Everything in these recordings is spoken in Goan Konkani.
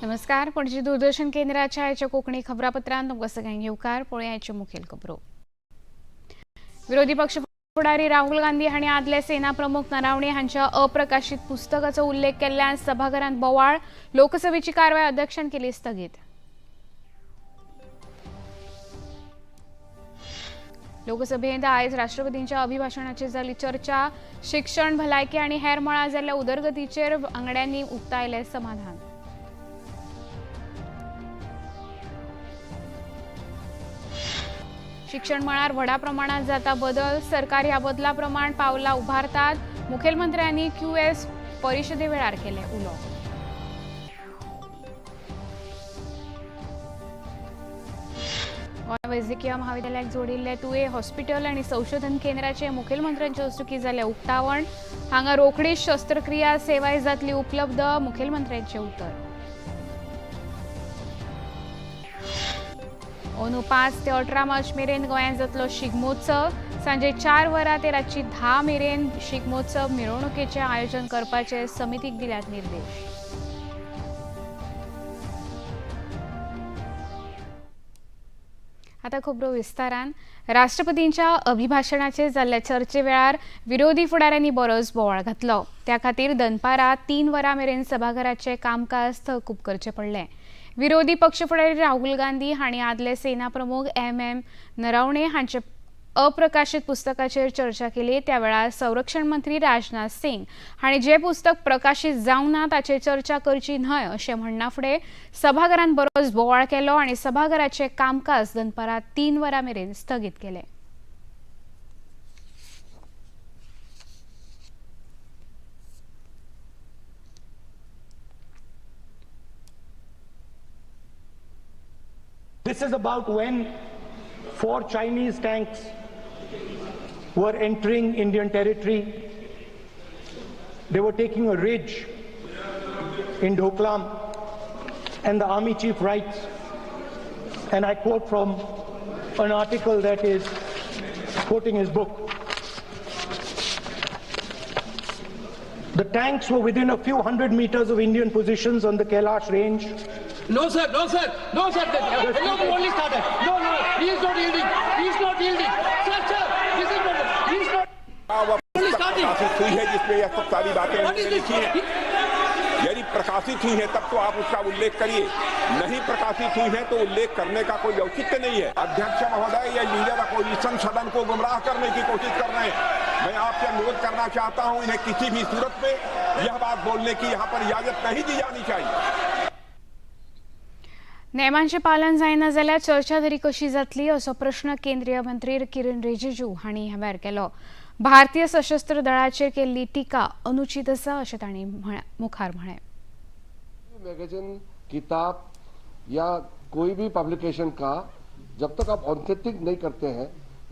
नमस्कार, पणजी दूरदर्शन केंद्राच्या आयच्या कोंकणी खबरापत्रांत तुमकां सगळ्यांक येवकार. पळोवया आयच्यो मुखेल खबरो. विरोधी पक्ष फुडारी राहुल गांधी हांणी आदले सेना प्रमुख नरावणे हांच्या अप्रकाशीत पुस्तकाचो उल्लेख केल्ल्यान सभाघरांत बोवाळ. लोकसभेची कारवाय अध्यक्षान केली स्थगीत. लोकसभेंत आयज राष्ट्रपतींच्या अभिभाशणाचेर जाली चर्चा. शिक्षण, भलायकी आनी हेर मळार जाल्ल्या उदरगतीचेर वांगड्यांनी उक्तायलें समाधान. शिक्षण मळार व्हडा प्रमाणात जाता बदल. सरकार ह्या बदला प्रमाण पावलां उबारतात. मुखेलमंत्र्यांनी क्यूएस परिशदे वेळार केले उलो. गोंय वैजकीय महाविद्यालयाक जोडिल्ले तुये हॉस्पिटल आनी संशोधन केंद्राचे मुखेलमंत्र्यांचे हस्तुकीं जालें उक्तावण. हांगा रोखडीच शस्त्रक्रिया सेवाय जातली उपलब्ध, मुखेलमंत्र्यांचे उतर. अंदू 5 ते 18 मार्च मेरेन गोंयांत जातलो शिगमोत्सव. सांजे 4 वरां ते रातची 10 मेरेन शिगमोत्सव मिरवणुकेचें आयोजन करपाचे समितीक दिल्यात निर्देश. आता खबरो विस्तारान. राष्ट्रपतींच्या अभिभाशणाचेर जाल्ल्या चर्चे वेळार विरोधी फुडाऱ्यांनी बरोच बोवाळ घातलो. त्या खातीर दनपारां 3 वरां मेरेन सभाघराचें कामकाज तहकूब करचें पडलें. विरोधी पक्ष फुडारी राहुल गांधी हांणी आदले सेना प्रमुख एम एम नरावणे हांचे अप्रकाशीत पुस्तकाचेर चर्चा केली. त्या वेळार संरक्षण मंत्री राजनाथ सिंग हांणी जे पुस्तक प्रकाशीत जावंक ना ताचेर चर्चा करची न्हय अशें म्हणना फुडें सभाघरांत बरोच बोवाळ केलो आनी सभाघराचें कामकाज दनपारां 3 वरां मेरेन स्थगीत केलें. This is about when 4 Chinese tanks were entering Indian territory. They were taking a ridge in Doklam, and the army chief writes, and I quote from an article that is quoting his book. The tanks were within a few hundred meters of Indian positions on the Kailash range. No, sir, no, sir, no, sir. The hello only started. No, no, he is not yielding. He is not yielding. Sir, sir, this is not. He is not. वह Only starting. प्रकाशित हुई है जिसमें यह सब सारी बातें What is this? लिखी हैं। यदि प्रकाशित हुई है तब तो आप उसका उल्लेख करिए, नहीं प्रकाशित हुई है तो उल्लेख करने का कोई औचित्य नहीं है। अध्यक्ष महोदय, ये लीडर अपोजिशन सदन को गुमराह करने की कोशिश कर रहे हैं। मैं आपसे अनुरोध करना चाहता हूं, इन्हें किसी भी सूरत में यह बात बोलने की यहां पर इजाजत नहीं दी जानी चाहिए। नेमांचें पालन जायना जाल्यार चर्चा तरी कशी जातली असो प्रश्न केंद्रीय मंत्री किरण रिजिजू हांणी ह्या वेळार केलो. भारतीय सशस्त्र दळाचेर केल्ली टिका अनुचीत आसा अशें तांणी मुखार म्हळें. मैगजीन, किताब या कोई भी पब्लिकेशन का जब तक आप ऑथेंटिक नहीं करते हैं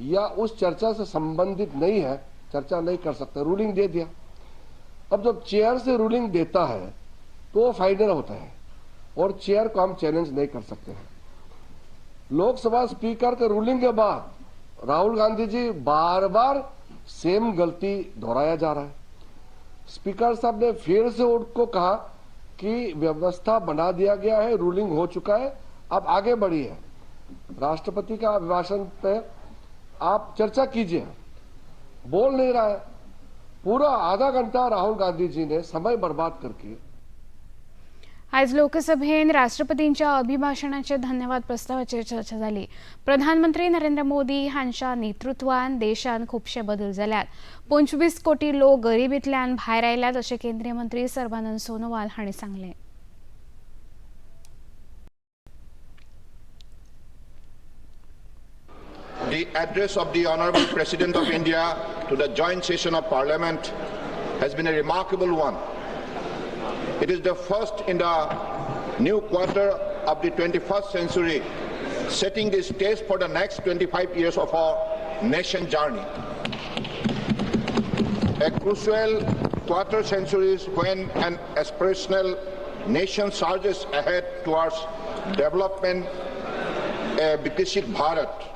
या उस चर्चा से संबंधित नहीं है, चर्चा नहीं कर सकते। रूलिंग दे दिया। अब जब चेयर से रूलिंग देता है तो वो फाइनल होता है और चेयर को हम चैलेंज नहीं कर सकते हैं। Lok Sabha speaker K ruling K बाद Rahul Gandhi ji bar bar same गलती दोहराया जा रहा है। स्पीकर साहब ने फिर से उनको कहा कि व्यवस्था बना दिया गया है, रूलिंग हो चुका है, अब आगे बढ़िए, राष्ट्रपति का अभिभाषण पे आप चर्चा कीजिए। बोल नहीं रहा है। पूरा आधा घंटा राहुल गांधी जी ने समय बर्बाद करके आयज लोकसभेन राष्ट्रपतींच्या अभिभाशणाचेर धन्यवाद प्रस्तावाचेर चर्चा जाली. प्रधानमंत्री नरेंद्र मोदी हांच्या नेतृत्वान देशांत खुबशे बदल जाल्यात. 25 कोटी लोक गरिबींतल्यान भायर आयल्यात अशें केंद्रीय मंत्री सर्बानंद सोनोवाल हांणी सांगलें. The address of the Honorable President of India to the joint session of Parliament has been a remarkable one. It is the first in the new quarter of the 21st century, setting the stage for the next 25 years of our nation journey. A crucial quarter century is when an aspirational nation surges ahead towards development, a Viksit Bharat.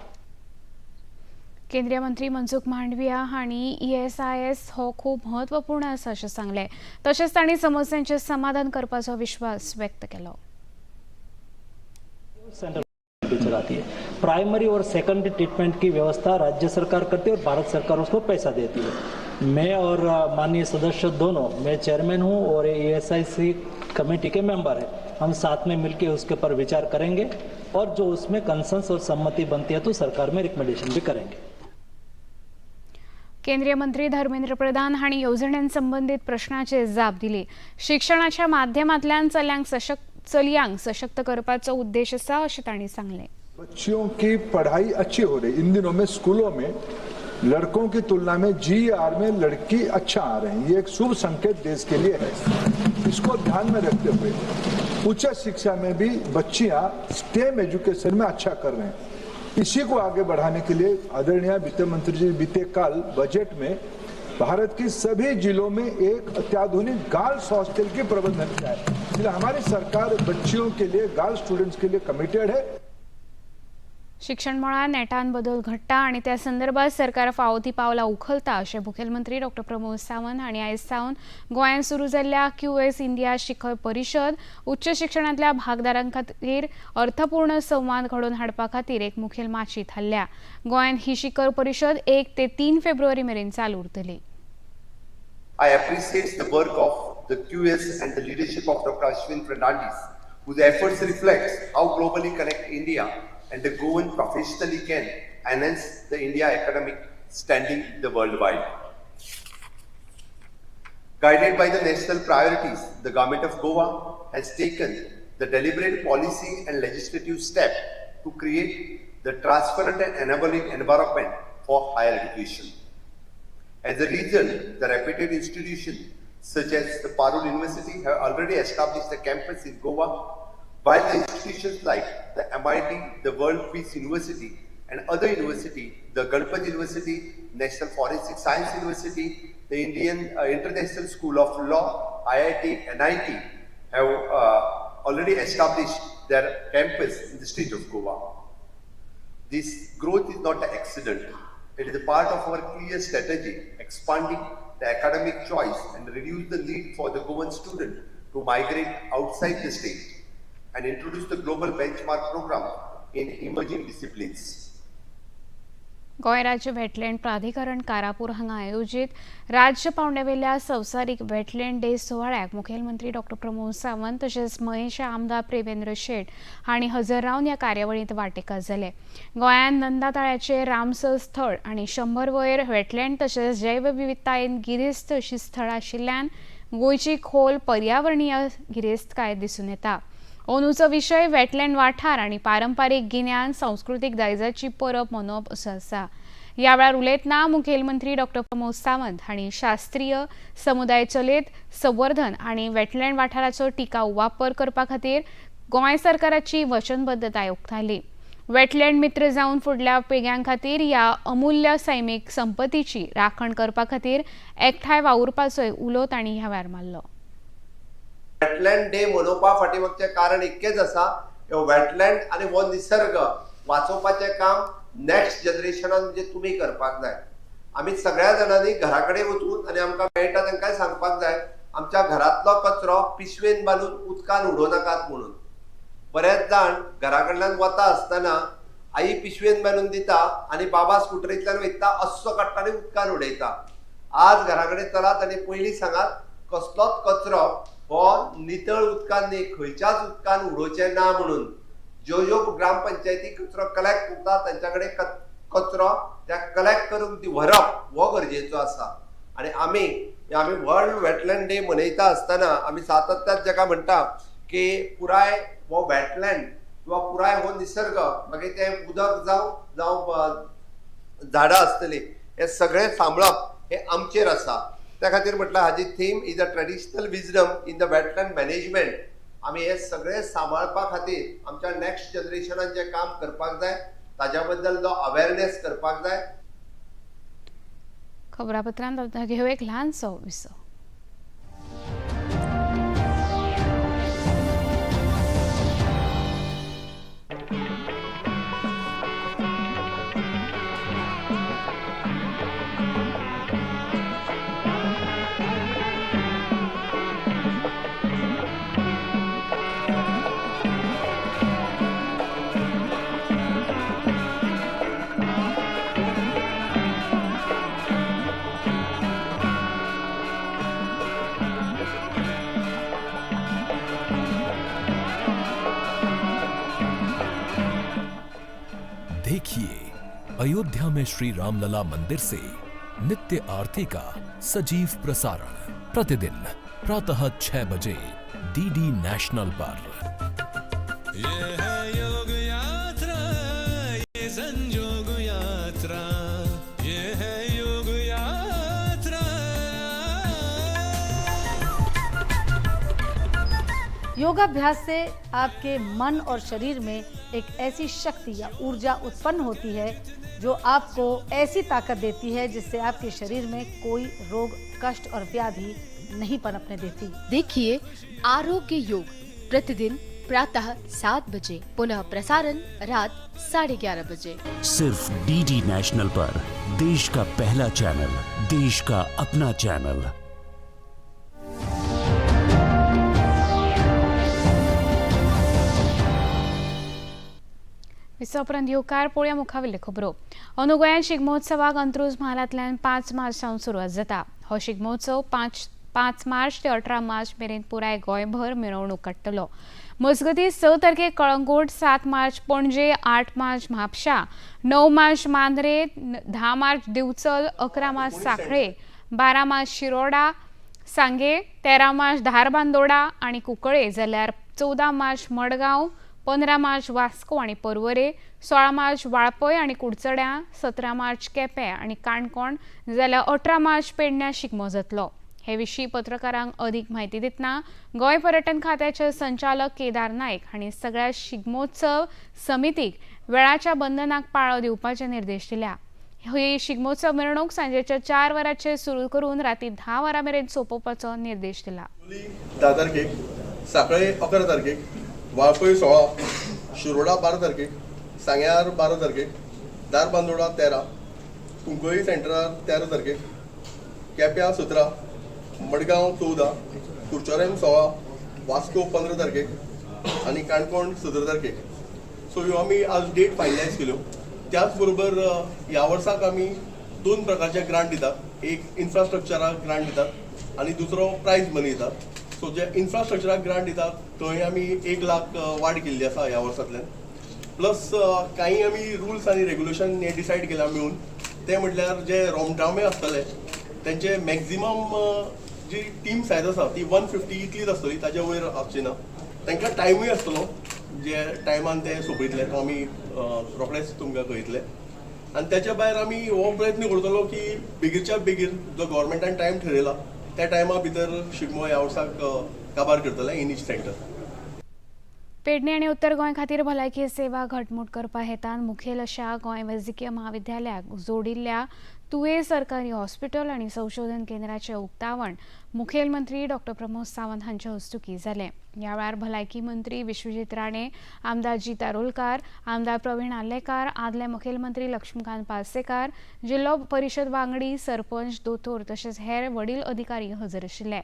केंद्रीय मंत्री मनसुख मांडविया हांणी ईएसआयएस हो खूब म्हत्वपूर्ण आसा अशें सांगलें. तशेंच तांणी समस्यांचें समाधान करपाचो विश्वास व्यक्त केलो. सेंट्रल चलाती है। प्राइमरी और सेकेंडरी ट्रीटमेंट की व्यवस्था राज्य सरकार करती है और भारत सरकार उसको पैसा देती है। मैं और माननीय सदस्य दोनों, मैं चेयरमैन हूं और ESIC committee के मेंबर हैं, हम साथ में मिलकर उसके ऊपर विचार करेंगे और जो उसमें कंसेंस और सम्मति बनती है तो सरकार में रिकमेंडेशन भी करेंगे। केंद्रीय मंत्री धर्मेंद्र प्रधान हांणी येवजण्यां संबंदीत प्रश्नाचेर जाप दिली। शिक्षणाच्या माध्यमांतल्यान चलयांक सशक्त करपाचो उद्देश आसा अशें तांणी सांगलें। बच्चियों की पढ़ाई अच्छी हो रही। इन दिनों में स्कूलों में लड़कों की तुलना में GR में लड़की अच्छा आ रहे हैं। ये एक शुभ संकेत देश के लिए है। इसको ध्यान में रखते हुए उच्च शिक्षा में भी बच्चियां स्टेम एजुकेशन में अच्छा कर रहे हैं। इसी को आगे बढ़ाने के लिए आदरणीय वित्त मंत्री जी बीते कल बजट में भारत की सभी जिलों में एक अत्याधुनिक गर्ल्स हॉस्टल की प्रबंधन किया है। इसलिए हमारी सरकार बच्चियों के लिए, गर्ल्स स्टूडेंट्स के लिए कमिटेड है। शिक्षण मळार नेटान बदल घडटा आनी त्या संदर्भात सरकार फावो ती पावलां उखलता अशें मुखेलमंत्री डॉ प्रमोद सावंत हांणी आयज सावन गोंयांत सुरू जाल्ल्या QS India शिखर परिशद उच्च शिक्षणांतल्या भागदारां खातीर अर्थपूर्ण संवाद घडोवन हाडपा खातीर एक मुखेल माची थारल्या। गोंयांत ही शिखर परिशद 1 ते 3 फेब्रुवारी मेरेन चालू उरतली। I appreciate the work of the QS and the leadership of Dr. Ashwin Fernandes, whose efforts reflect how globally connect India and the Goan professionally can enhance the India academic standing the worldwide. Guided by the national priorities, the government of Goa has taken the deliberate policy and legislative step to create the transparent and enabling environment for higher education. As a result, the reputed institutions such as the Parul University have already established a campus in Goa, while the institutions like the MIT, the World Peace University and other university, the Ganpat University, National Forensic Science University, the Indian International School of Law, IIT, NIT have already established their campus in the state of Goa. This growth is not an accident. It is a part of our clear strategy, expanding the academic choice and reduce the need for the Goan student to migrate outside the state and introduce the global benchmark program in emerging disciplines. Goa राज्य वेटलँड प्राधिकरण कारापूर हांगा आयोजीत राज्य पावंड्यावेल्या संवसारीक वेटलँड डे सुवाळ्याक मुखेलमंत्री डॉ प्रमोद सावंत तशेंच मयेंचे आमदार प्रेमेंद्र शेट हांणी हजर रावन ह्या कार्यावळींत वांटेकार जाले। गोंयांत नंदा तळ्याचे रामसर स्थळ आनी 100 वयर वेटलँड तशेंच जैवविविधतायेन गिरेस्त अशी स्थळां आशिल्ल्यान गोंयची खोल पर्यावरणीय गिरेस्तकाय दिसून येता। अंदूचो विशय वेटलँड वाठार आनी पारंपारीक गिन्यान सांस्कृतीक दायजाची परब मनोवप असो आसा। ह्या वेळार उलयतना मुखेलमंत्री डॉ प्रमोद सावंत हांणी शास्त्रीय समुदाय चलित संवर्धन आनी वेटलँड वाठाराचो टिकाऊ वापर करपा खातीर गोंय सरकाराची वचनबद्धताय उक्तायली। वेटलँड मित्र जावन फुडल्या पिळग्यां खातीर ह्या अमूल्य सैमीक संपत्तीची राखण करपा खातीर एकठांय वावुरपाचोय उलो तांणी ह्या वेळार मारलो। वेटलँड डे मनोवपा फाटी मागचें कारण इतकेंच आसा, वेटलँड आनी हो निसर्ग वाचोवपाचें काम नेक्स्ट जनरेशनान म्हणजे तुमी करपाक जाय। आमी सगळ्या जाणांनी घरा कडेन वचून आनी आमकां मेळटा तांकांय सांगपाक जाय, आमच्या घरांतलो कचरो पिशवेन बांदून उदकान उडोवं नाकात म्हणून। बरेच जाण घरा कडल्यान वता आसतना आई पिशवेन बांदून दिता आनी बाबा स्कुटरींतल्यान वयता, अस्सो काडटा आनी उदकान उडयता। आज घरा कडेन चलात आनी पयलीं सांगात, कसलोच कचरो हो नितळ उदकान न्ही, खंयच्याच उदकान उडोवचें ना म्हणून। ज्यो ज्यो ग्रामपंचायती कचरो कलेक्ट करता तांच्या कडेन कचरो त्या कलेक्ट करून ती व्हरप हो गरजेचो आसा। आनी आमी वर्ल्ड वेटलँड डे मनयता आसतना आमी सातत्यान जाका म्हणटा की पुराय हो वेटलँड किंवा पुराय हो निसर्ग, मागीर तें उदक जावं जावं झाडां आसतलीं, हें सगळें सांबाळप हें आमचेर आसा। त्या खातीर म्हटल्यार हाजी theme is a traditional wisdom in the wetland management. आमी हे सगळे सांबाळपा खातीर आमच्या नेक्स्ट जनरेशनान जें काम करपाक जाय ताज्या बद्दल जो अवेरनेस करपाक जाय। खबरापत्रांत आतां घेवया एक ल्हानसो विसव। देखिए अयोध्या में श्री रामलला मंदिर से नित्य आरती का सजीव प्रसारण प्रतिदिन प्रातः 6 बजे डीडी नेशनल पर। ये है योग यात्रा, ये संजोग यात्रा, ये है योग यात्रा। योगाभ्यास से आपके मन और शरीर में एक ऐसी शक्ति या ऊर्जा उत्पन्न होती है जो आपको ऐसी ताकत देती है जिससे आपके शरीर में कोई रोग, कष्ट और व्याधि नहीं पनपने देती। देखिए आरोग्य योग प्रतिदिन प्रातः 7 बजे, पुनः प्रसारण रात 11:30 बजे। सिर्फ डीडी नेशनल पर, देश का पहला चैनल, देश का अपना चैनल। विसवा उपरांत येवकार. पळोवया मुखावेल्यो खबरो. अंदू गोंयांत शिगमोत्सवाक अंत्रुज म्हालांतल्यान 5 मार्च सावन सुरवात जाता. हो शिगमोत्सव 5 मार्च ते 18 मार्च मेरेन पुराय गोंयभर मिरवणूक काडटलो. मजगतीं, 6 तारखेक कळंगूट, 7 मार्च पणजे, 8 मार्च म्हापशा, 9 मार्च मांद्रे, 10 मार्च दिवचल, 11 मार्च सांखळे, 12 मार्च शिरोडा सांगे, 13 मार्च धारबांदोडा आनी कुंकळे, जाल्यार 14 मार्च मडगांव, 15 मार्च वास्को आनी पर्वरे, 16 मार्च वाळपय आनी कुडचड्यां, 17 मार्च केपें आनी काणकोण, जाल्यार 18 मार्च पेडण्यां शिगमो जातलो. हे विशीं पत्रकारांक अदीक म्हायती दितना गोंय पर्यटन खात्याचे संचालक केदार नायक हांणी सगळ्या शिगमोत्सव समितीक वेळाच्या बंधनाक पाळो दिवपाचे निर्देश दिल्या. ही शिगमोत्सव मिरवणूक सांजेच्या 4 वरांचेर सुरू करून राती 10 वरां मेरेन सोंपोवपाचो निर्देश दिला. 10 तारखेक, सांखळे 11 तारखेक, वाळपय 16, शिरोडा 12 तारखेक, सांग्यार 12 तारखेक, धारबांदोडा 13, कुंकळी सेंटरार 13 तारखेक, केप्यां 17, मडगांव 14, कुडचोरेम 16, वास्को 15 तारखेक आनी काणकोण 17 तारखेक. सो ह्यो आमी आज डेट फायनलायज केल्यो. त्याच बरोबर ह्या वर्साक आमी दोन प्रकारचे ग्रांट दितात. एक इन्फ्रास्ट्रक्चराक ग्रांट दितात आनी दुसरो प्रायज मनी दितात. सो जे इन्फ्रास्ट्रक्चराक ग्रांट दितात थंय आमी 1 लाख वाड केल्ली आसा ह्या वर्सांतल्यान. प्लस कांय आमी रुल्स आनी रेगुलेशन हे डिसायड केला मेळून. ते म्हटल्यार जे रोमटामे आसतले तेंचे मॅक्झिमम जी टीम सायज आसा ती 150 इतलीच आसतली, ताच्या वयर आसची ना. तांकां टायमूय आसतलो, जे टायमान ते सोंपयतले तो आमी रोखडेच तुमकां कळयतले. आनी त्याच्या भायर आमी हो प्रयत्न करतलो की बेगीनच्या बेगीन जो गव्हर्मेंटान टायम ठरयला त्या टायमा भितर शिगमो ह्या वर्साक काबार करतले इन इच सेंटर. पेडणे आनी उत्तर गोंय खातीर भलायकी सेवा घटमूट करपा हेतान मुखेल अशा गोंय वैजकीय म्हाविद्यालयाक जोडिल्ल्या तुये सरकारी हॉस्पिटल आनी संशोधन केंद्राचें उक्तावण मुखेलमंत्री डॉक्टर प्रमोद सावंत हांच्या हस्तुकीं जालें. ह्या वेळार भलायकी मंत्री विश्वजीत राणे, आमदार जीत आरोलकार, आमदार प्रवीण आर्लेकार, आदले मुखेलमंत्री लक्ष्मीकांत पार्सेकार, जिल्लो परिशद वांगडी, सरपंच, दोतोर तशेंच हेर वडील अधिकारी हजर आशिल्ले.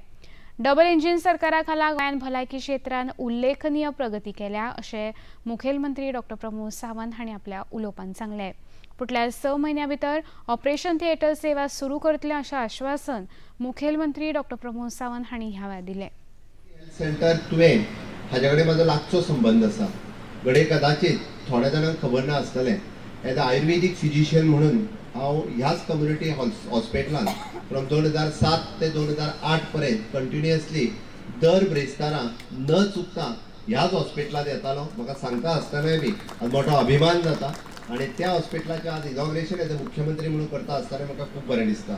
डबल इंजीन सरकारा खाला गोंयांत भलायकी क्षेत्रांत उल्लेखनीय प्रगती केल्या अशें मुखेलमंत्री डॉक्टर प्रमोद सावंत हांणी आपल्या उलोवपांत सांगलें. फुडल्या 6 म्हयन्यां भितर ऑपरेशन थिएटर सेवा सुरू करतले अशें आश्वासन मुखेलमंत्री डॉक्टर प्रमोद सावंत हांणी ह्या वेळार दिलें. सेंटर तुवें हाज्या कडेन म्हाजो लागचो संबंद आसा. घडये कदाचीत थोड्या जाणांक खबर ना आसतलें, एज अ आयुर्वेदीक फिजिशियन म्हणून हांव ह्याच कम्युनिटी हॉस्पिटलान फ्रॉम 2007 ते 2008 पर्यंत कंटिन्युअसली दर ब्रेस्तारा न चुकता ह्याच हॉस्पिटलांत येतालो. म्हाका सांगता आसतनाय बी मोठो अभिमान जाता आनी त्या हॉस्पिटलाचें आज इनॉग्रेशन एज अ मुख्यमंत्री म्हणून करता आसतना म्हाका खूब बरें दिसता.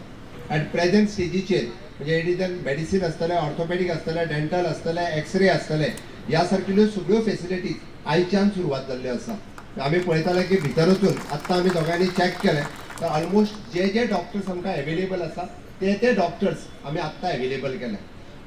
एट प्रेझेंट स्टेजीचेर म्हणजे it is an medicine आसतलें, ऑर्थोपेडीक आसतलें, डेंटल आसतलें, एक्सरे आसतले, ह्या सारकिल्ल्यो सगळ्यो फेसिलिटीज आयच्यान सुरवात जाल्ल्यो आसा. आमी पळयताले की भितर वचून आत्तां आमी दोगांनी चॅक केलें तर ऑलमोस्ट जे जे डॉक्टर्स आमकां एवेलेबल आसा ते ते डॉक्टर्स आमी आत्तां एवेलेबल केले.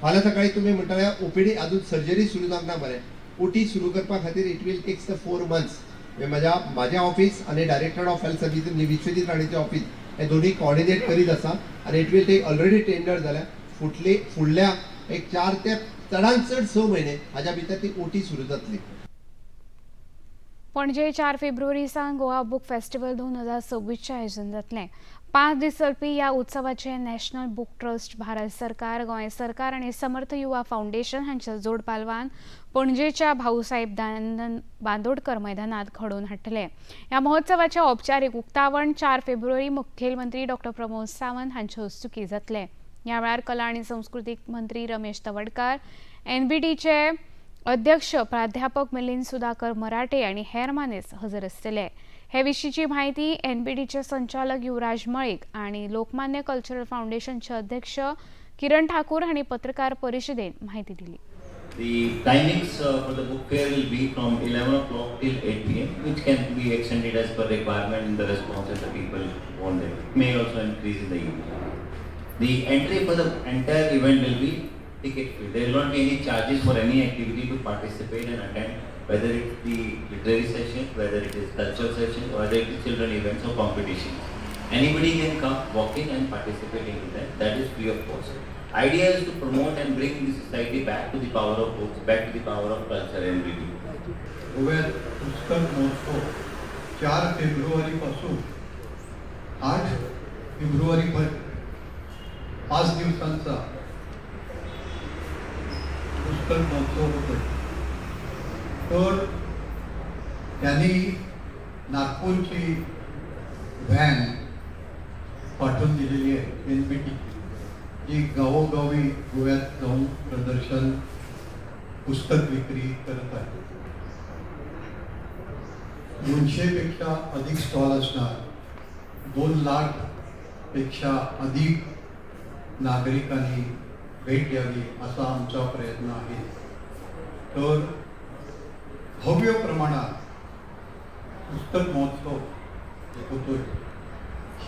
फाल्यां सकाळी तुमी म्हणटले ओपीडी अजून सर्जरी सुरू जावंक ना मरे. ओटी सुरू करपा खातीर it will takes the 4 months. म्हणजे म्हाजें ऑफीस आनी डायरेक्टर ऑफ हेल्थ सर्विसीस म्हणजे विश्वजीत राणेचें ऑफीस हे दोन्ही कॉर्डिनेट करीत आसा आनी it will take, already tender जाल्या. फुडल्या एक 4 ते चडान चड 6 म्हयने हाज्या भितर ती ओटी सुरू जातली. पणजे 4 फेब्रुवारी सावन गोवा बूक फेस्टिवल 2026चें आयोजन जातलें. 5 दीस चलपी ह्या उत्सवाचे नॅशनल बूक ट्रस्ट, भारत सरकार, गोंय सरकार आनी समर्थ युवा फावंडेशन हांच्या जोड पालवान पणजेच्या भाऊसाहेब दयानंद बांदोडकर मैदानात घडोवन हाडटले. ह्या महोत्सवाचे औपचारीक उक्तावण 4 फेब्रुवारी मुखेलमंत्री डॉ प्रमोद सावंत हांचे हस्तुकीं जातले. ह्या वेळार कला आनी संस्कृतीक मंत्री रमेश तवडकार, एनबीटीचे अध्यक्ष प्राध्यापक मिलिंद सुधाकर मराठे आनी हेर मानेस्त हजर आसतले. हे विशींची म्हायती एनबीटीचे संचालक युवराज मळीक आनी लोकमान्य कल्चरल फावंडेशनचे अध्यक्ष किरण ठाकूर हांणी पत्रकार परिशदेत म्हायती दिली. The timings for the book fair will be from 11 o'clock till 8 p.m., which can be extended as per requirement in the response that the people want it. May also increase in the evening. The entry for the entire event will be ticket free. There will not be any charges for any activity to participate and attend, whether it's the literary session, whether it is cultural session, or whether it is children events or competitions. Anybody can come, walk in and participate into that. That is free of cost. Idea is to promote and bring the society back to the power of books, back to the power of culture and reading. गोव्यात पुस्तक महोत्सव 4 फेब्रुवारीपासून 8 फेब्रुवारीपर्यंत 5 दिवसांचा पुस्तक महोत्सव होतोय. तर त्यांनी नागपूरची व्हॅन पाठवून दिलेली आहे, NBT, जी गावोगावी गोव्यात जाऊन प्रदर्शन, पुस्तक विक्री करत आहे. 200पेक्षा अधिक स्टॉल असणार, 2 लाखपेक्षा अधिक नागरिकांनी भेट द्यावी असा आमचा प्रयत्न आहे. तर भव्य प्रमाणात पुस्तक महोत्सव होतोय,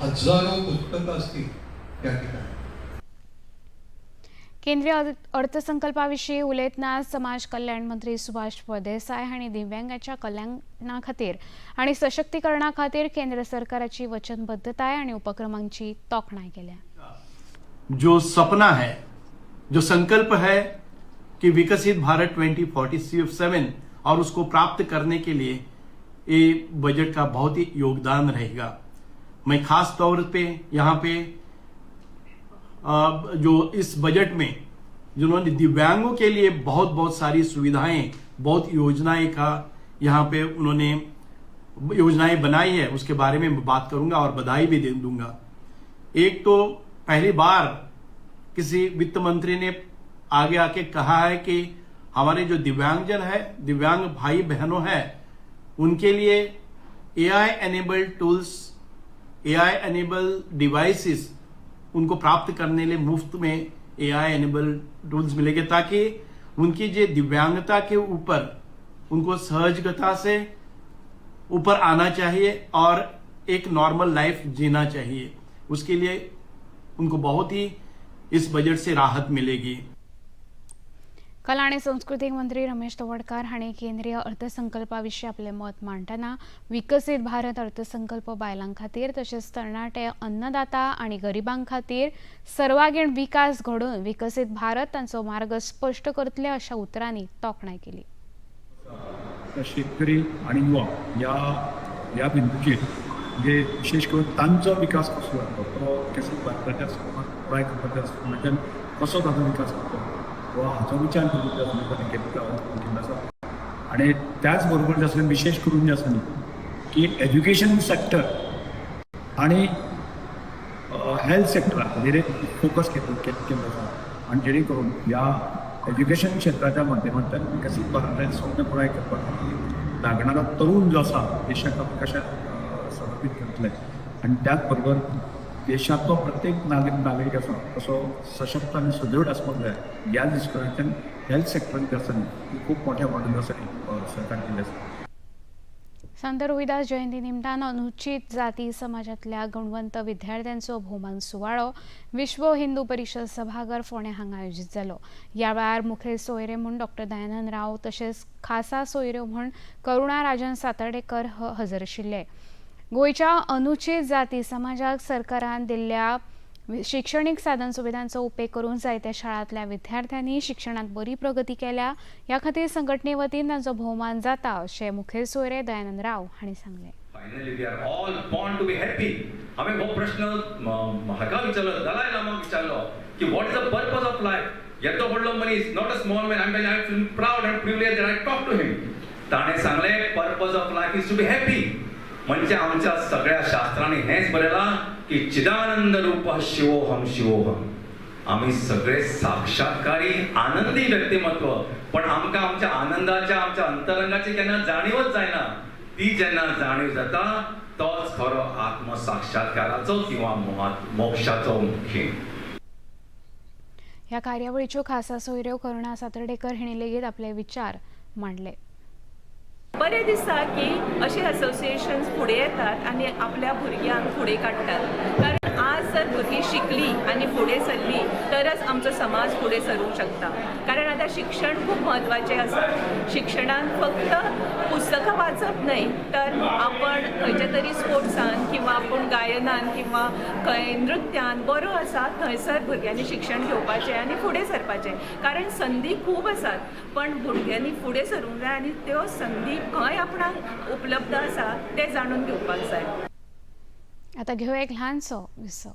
हजारो पुस्तकं असतील त्या ठिकाणी. केंद्रीय अर्थसंकल्पा विशीं उलयतना समाज कल्याण मंत्री सुभाष फळदेसाय हांणी दिव्यांगाच्या कल्याणा खातीर आनी सशक्तीकरणा खातीर केंद्र सरकाराची वचनबद्धताय आनी उपक्रमांची तोखणाय केल्या. जो सपना है, जो संकल्प है कि विकसित भारत 2047 और उसको प्राप्त करने के लिए ये बजट का बहुत ही योगदान रहेगा. मैं खास तौर पे यहाँ पे जो इस बजट में जिन्होंने दिव्यांगों के लिए बहुत बहुत सारी सुविधाएं, बहुत योजनाएं का यहाँ पे उन्होंने योजनाएं बनाई है, उसके बारे में मैं बात करूंगा और बधाई भी दे दूंगा. एक तो पहली बार किसी वित्त मंत्री ने आगे आके कहा है कि हमारे जो दिव्यांगजन है, दिव्यांग भाई बहनों हैं, उनके लिए AI enabled tools, AI enabled devices उनको प्राप्त करने लिए मुफ्त में एआई एनेबल टूल्स मिलेंगे, ताकि उनकी जो दिव्यांगता के ऊपर उनको सहजता से ऊपर आना चाहिए और एक नॉर्मल लाइफ जीना चाहिए. उसके लिए उनको बहुत ही इस बजट से राहत मिलेगी. कला आनी संस्कृतीक मंत्री रमेश तवडकार हांणी केंद्रीय अर्थसंकल्पा विशीं आपलें मत मांडटना विकसीत भारत अर्थसंकल्प बायलां खातीर तशेंच तरणाटे, अन्नदाता आनी गरिबां खातीर सर्वांगीण विकास घडोवन विकसीत भारत तांचो मार्ग स्पश्ट करतले अशा उतरांनी तोखणाय केली. शेतकरी आनी युवा ह्या ह्या बिंदूचेर, म्हणजे विशेष करून तांचो विकास कसो जातलो, तो विकसीत भारताच्या स्वरुपात पुराय करपाच्या दृश्टीकोनाच्यान कसो ताचो विकास जातलो वा हाचो विचार करून जे आसा ताणें केल्लो आसा. आनी त्याच बरोबर जे आसा, विशेष करून जे आसा न्ही की एज्युकेशन सॅक्टर आनी हेल्थ सॅक्टर हाजेर फोकस केल्लो आसा आनी जेणे करून ह्या एज्युकेशन क्षेत्राच्या माध्यमांतल्यान विकसीत भारताचें स्वप्न पुराय करपा खातीर लागणारो तरुण जो आसा देशाक आमी कशें समर्पीत करतले आनी त्याच बरोबर देशांतलो प्रत्येक नागरीक आसा तसो सशक्त आनी सुदृढ आसपाक जाय. ह्या दृश्टीकोनांतल्यान हेल्थ सॅक्टरान जे आसा न्ही, खूब मोठ्या प्रमाणात आसा सरकार केल्लें आसा. संत रोहिदास जयंती निमतान अनुसूचित जाती समाजातल्या गुणवंत विद्यार्थ्यांचो भोवमान सुवाळो विश्व हिंदू परिशद सभाघर फोंडें हांगा आयोजीत जालो. ह्या वेळार मुखेल सोयरे म्हूण डॉक्टर दयानंद राव तशेंच खासा सोयऱ्यो म्हूण करुणा राजन सातार्डेकर हजर आशिल्ले. गोंयच्या अनुसूचित जाती समाजाक सरकारान दिल्ल्या शिक्षणीक साधन सुविधांचो उपेग करून जायत्या शाळांतल्या विद्यार्थ्यांनी शिक्षणात बरी प्रगती केल्या. ह्या खातीर संघटने वतीन तांचो भोवमान जाता अशें मुखेल सोयरे दयानंद राव हांणी सांगलें. Finally, we are all born to be happy. हांवें हो प्रश्न हाका विचारलो, दलाय लामाक विचारलो की what is the purpose of life. येदो व्हडलो मनीस, not a small man, I feel proud and privilege I talk to him. ताणें सांगलें purpose of life is to be happy. म्हणजे आमच्या सगळ्या शास्त्रांनी हेंच बरयलां की चिदानंद रूप शिवोहम शिवोहम. आमी सगळे साक्षात्कारी आनंदी व्यक्तिमत्व, पण आमकां आमच्या आनंदाच्या आमच्या अंतरंगाची केन्ना जाणीवच जायना. ती जेन्ना जाणीव जाता तोच खरो आत्मसाक्षात्काराचो किंवा मोक्षाचो खीण. ह्या कार्यावळीच्यो खासा सोयऱ्यो करुणा सातर्डेकर हिणी लेगीत आपले विचार मांडले. बरें दिसता की अशे असोसिएशन्स फुडें येतात आनी आपल्या भुरग्यांक फुडें काडटात, कारण आज जर भुरगीं शिकली आनी फुडें सरली तरच आमचो समाज फुडें सरूंक शकता. कारण आतां शिक्षण खूब म्हत्वाचें आसा. शिक्षणान फक्त पुस्तकां वाचप न्हय, तर आपण खंयच्या तरी स्पोर्ट्सान किंवा आपूण गायनान किंवा खंय नृत्यान बरो आसा थंयसर भुरग्यांनी शिक्षण घेवपाचें आनी फुडें सरपाचें. कारण संदी खूब आसात, पण भुरग्यांनी फुडें सरूंक जाय आनी त्यो संदी खंय आपणाक उपलब्ध आसा तें जाणून घेवपाक जाय. आता घेवया एक ल्हानसो विसव.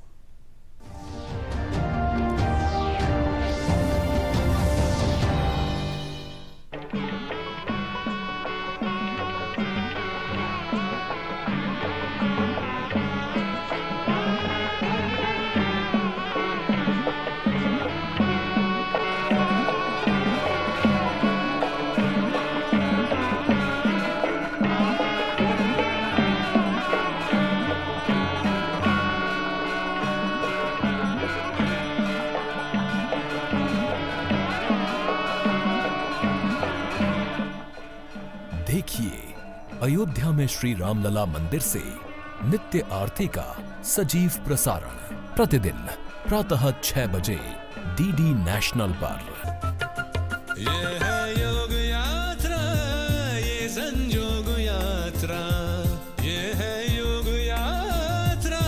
देखिए अयोध्या में श्री रामलला मंदिर से नित्य आरती का सजीव प्रसारण प्रतिदिन प्रातः 6 बजे डीडी नेशनल पर। ये है योग यात्रा, ये संजोग यात्रा, ये है योग यात्रा।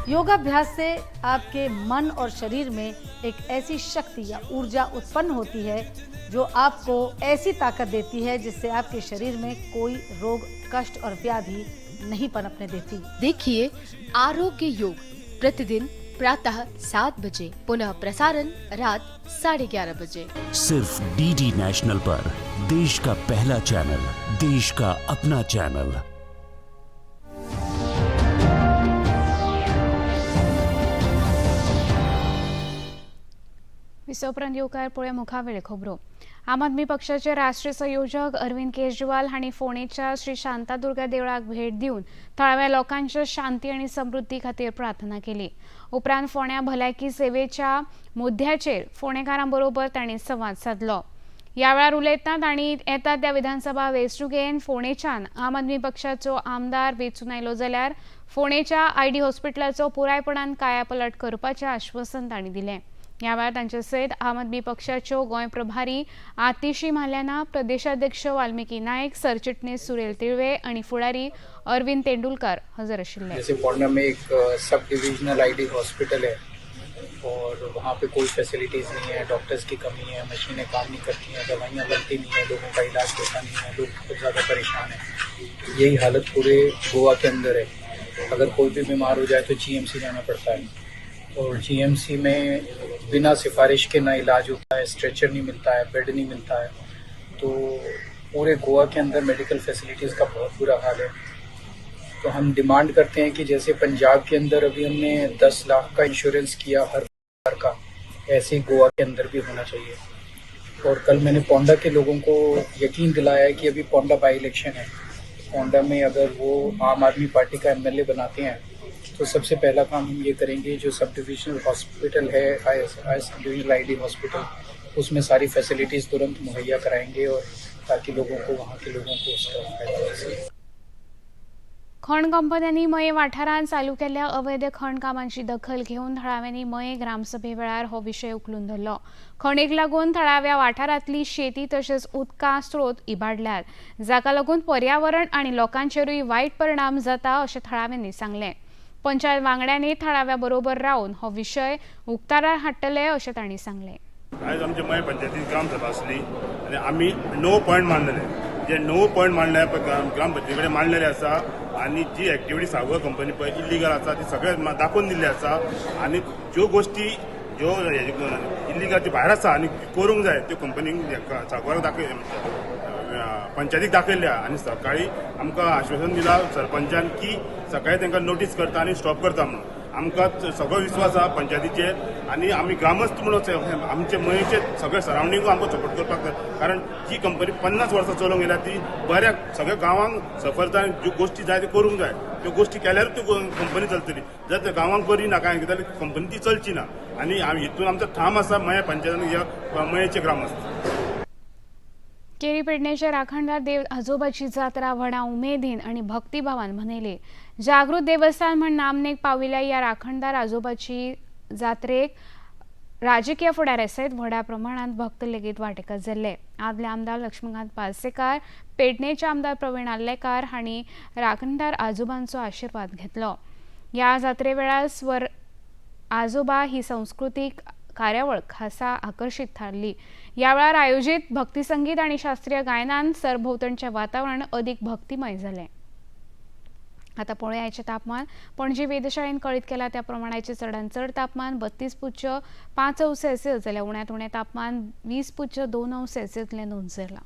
योगाभ्यास से आपके मन और शरीर में एक ऐसी शक्ति या ऊर्जा उत्पन्न होती है जो आपको ऐसी ताकत देती है जिससे आपके शरीर में कोई रोग, कष्ट और व्याधि नहीं पनपने देती। देखिए आरोग्य योग प्रतिदिन प्रातः 7 बजे, पुनः प्रसारण रात 11:30 बजे, सिर्फ डीडी नेशनल पर। देश का पहला चैनल, देश का अपना चैनल। विसवपरांत येवकार पळोवया मुखावेले खबरो. आम आदमी पक्षाचे राष्ट्रीय संयोजक अरविंद केजरीवाल हांणी फोंडेच्या श्री शांतादुर्गा देवळाक भेट दिवन थळाव्या लोकांच्या शांती आनी समृद्धी खातीर प्रार्थना केली. उपरांत फोंड्या भलायकी सेवेच्या मुद्द्याचेर फोंडेकारां बरोबर तांणी संवाद सादलो. ह्या वेळार उलयतना तांणी येता त्या विधानसभा वेंचणुकेन फोंडेच्यान आम आदमी पक्षाचो आमदार वेंचून आयलो जाल्यार फोंडेच्या आयडी हॉस्पिटलाचो पुरायपणान कायापलट करपाचें आश्वासन तांणी दिलें. ह्या वेळार तांचे सयत आम आदमी पक्षाच्यो गोंय प्रभारी आतिशी माल्याना, प्रदेशाध्यक्ष वाल्मिकी नायक, सरचिटणीस सुरेल तिळवे आणि फुडारी अरविंद तेंडुलकर हजर आशिल्ले. जैसे पोंडा में एक सब डिविजनल आईडी हॉस्पिटल है और वहाँ पे कोई फैसिलिटीज़ नहीं है, डॉक्टर्स की कमी है, मशीनें काम नहीं करती हैं, दवाइयाँ बनती नहीं है, लोगों का इलाज होता नहीं है, लोग बहुत ज़्यादा परेशान हैं। यही हालत पूरे गोवा के अंदर है। अगर कोई भी बीमार हो जाए तो जीएमसी जाना पड़ता है और जीएमसी में बिना सिफारिश के ना इलाज होता है, स्ट्रेचर नहीं मिलता है, बेड नहीं मिलता है। तो पूरे गोवा के अंदर मेडिकल फैसिलिटीज़ का बहुत बुरा हाल है। तो हम डिमांड करते हैं कि जैसे पंजाब के अंदर अभी हमने 10 लाख का इंश्योरेंस किया हर परिवार का, ऐसे ही गोवा के अंदर भी होना चाहिए। और कल मैंने पोंडा के लोगों को यकीन दिलाया है कि अभी पोंडा बाई इलेक्शन है, पोंडा में अगर वो आम आदमी पार्टी का एमएलए बनाते हैं तो सबसे पहला काम हम ये करेंगे, जो सब डिविजनल हॉस्पिटल है, I sub divisional ID hospital, उसमें सारी फैसिलिटीज़ तुरंत मुहैया कराएंगे और ताकि लोगों को, वहाँ के लोगों को उसका फायदा हो सके। खण कंपन्यांनी मये वाठारांत चालू केल्ल्या अवैध खण कामांची दखल घेवन थळाव्यांनी मये ग्रामसभे वेळार हो विशय उखलून धरलो. खणीक लागून थळाव्या वाठारांतली शेती तशेंच उदका स्रोत इबाडल्यात, जाका लागून पर्यावरण आनी लोकांचेरूय वायट परिणाम जाता अशें थळाव्यांनी सांगलें. पंचायत वांगड्यांनी थळाव्या बरोबर रावन हो विशय उक्ताडार हाडटले अशें तांणी सांगलें. आयज आमच्या मये पंचायतीन ग्रामसभा आसली आनी आमी 9 पॉयंट मांडले. जे 9 पॉयंट मांडले ग्रामपंचायती कडेन मांडलेले आसा आनी जी एक्टिविटी सागोर कंपनी पळय इलिगल आसा ती सगळे दाखोवन दिल्ली आसा आनी ज्यो गोश्टी ज्यो इलिगल भायर आसा आनी करूंक जाय त्यो कंपनीक सागोराक दाखय पंचायतीक दाखयल्या आनी सकाळी आमकां आश्वासन दिलां सरपंचान की सकाळी तांकां नोटीस करता आनी स्टॉप करता म्हणून. आमकां सगळो विस्वास आसा पंचायतीचेर आनी आमी ग्रामस्थ म्हणून आमचे मयेचे सगळे सरावंडींगूय आमकां सपोर्ट करपाक जाय, कारण जी कंपनी 50 वर्सां चलोवंक गेल्या ती बऱ्या सगळ्या गांवांक सफरता आनी ज्यो गोश्टी जाय त्यो करूंक जाय, त्यो गोश्टी केल्यारूच त्यो कंपनी चलतली. जर त्या गांवांक बरी ना कांय जाल्यार कंपनी ती चलची ना आनी हितून आमचो ठाम आसा मये पंचायतीन ह्या मयेचे ग्रामस्थ. केरी पेडणेच्या राखणदार देव आजोबाची जात्रा व्हडा उमेदीन आनी भक्तिभावान मनयली. जागृत देवस्थान म्हण नामनेक पाविल्ल्या ह्या राखणदार आजोबाची जात्रेक राजकीय फुडाऱ्या सयत व्हडा प्रमाणात भक्त लेगीत वांटेकार जाल्ले. आदले आमदार लक्ष्मीकांत पालसेकार, पेडणेचे आमदार प्रवीण आर्लेकार हांणी राखणदार आजोबांचो आशिर्वाद घेतलो. ह्या जात्रे वेळार स्वर आजोबा ही संस्कृतीक कार्यावळ खासा आकर्षित थारली. या वेळार आयोजित भक्तिसंगीत आणि शास्त्रीय गायनान सरभोवतणचें वातावरण अधिक भक्तिमय जालें. आता पळोवयाचें तापमान. पणजी वेधशाळेन कळीत केला त्या प्रमाणाचें चडांत चड तापमान 32.5 अंश सेल्सियस जाल्यार उण्यांत उणें तापमान 20.2 अंश सेल्सियसलें नोंद जालां.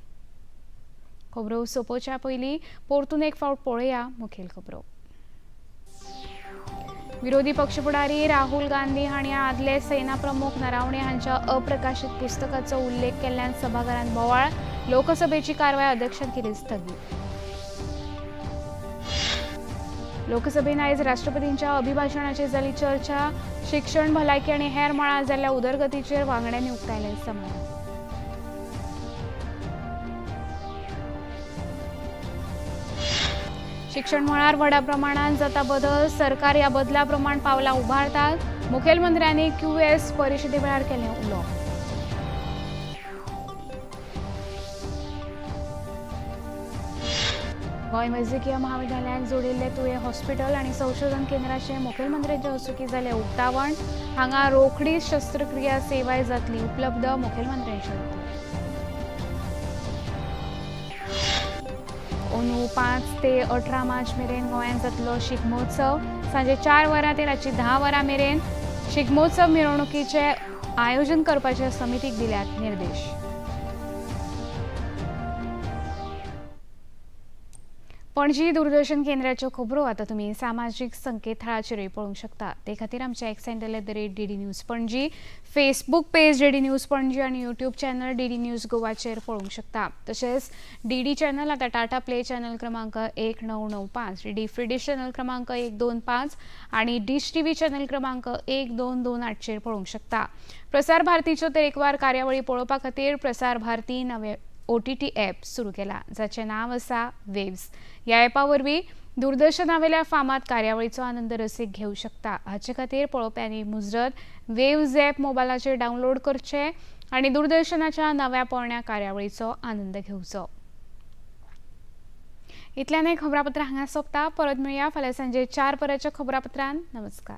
खबरो सोंपोवच्या पयलीं परतून एक फावट पळोवया मुखेल खबरो. विरोधी पक्ष फुडारी राहुल गांधी हांणी आदले सेना प्रमुख नरावणे हांच्या अप्रकाशित पुस्तकाचो उल्लेख केल्ल्यान सभाघरांत बोवाळ. लोकसभेची कारवाय अध्यक्षान केली स्थगीत. लोकसभेन आयज राष्ट्रपतींच्या अभिभाषणाचेर जाली चर्चा. शिक्षण, भलायकी आनी हेर मळार जाल्ल्या उदरगतीचेर वांगड्यांनी उक्तायलें समाधान. शिक्षण मळार व्हडा प्रमाणात जाता बदल, सरकार ह्या बदला प्रमाण पावलां उबारतात, मुखेलमंत्र्यांनी क्यूएस परिशदे वेळार केलें उलोवप. गोंय वैजकीय महाविद्यालयाक जोडिल्लें तुयें हॉस्पिटल आनी संशोधन केंद्राचें मुखेलमंत्र्यांच्या हस्तुकीं जालें उक्तावण. हांगा रोखडीच शस्त्रक्रिया सेवाय जातली उपलब्ध, मुखेलमंत्र्यांच्या वतीन. अंदू 5 ते 18 मार्च मेरेन गोंयांत जातलो शिगमोत्सव. सांजे 4 वरां ते रातची 10 वरां मेरेन शिगमोत्सव मिरवणुकीचें आयोजन करपाचे समितीक दिल्यात निर्देश. पणजी दूरदर्शन केंद्राच्यो खबरो आतां तुमी सामाजीक संकेतथळाचेरूय पळोवंक शकता. ते खातीर आमच्या X handle @DD News Panaji, Facebook page DD News Panaji आनी यूट्यूब चॅनल डीडी न्यूज गोवाचेर पळोवंक शकता. तशेंच डीडी चॅनल आतां टाटा प्ले चॅनल क्रमांक 1995, डीडी फ्री डिश चॅनल क्रमांक 125 आनी डिश टीव्ही चॅनल क्रमांक 1228चेर पळोवंक शकता. प्रसार भारतीच्यो तरेकवार कार्यावळी पळोवपा खातीर प्रसार भारती नवे OTT app सुरू केला, जाचें नांव आसा वेव्स. ह्या ॲपा वरवीं दूरदर्शनावेल्या फामाद कार्यावळीचो आनंद रसीक घेवं शकता. हाचे खातीर पळोवप्यांनी मुजरत वेव्स ॲप मोबायलाचेर डावनलोड करचें आनी दूरदर्शनाच्या नव्या पोरण्या कार्यावळीचो आनंद घेवचो. इतल्यान खबरापत्र हांगा सोंपता. परत मेळया फाल्यां सांजे 4 वरांच्या खबरापत्रान. नमस्कार.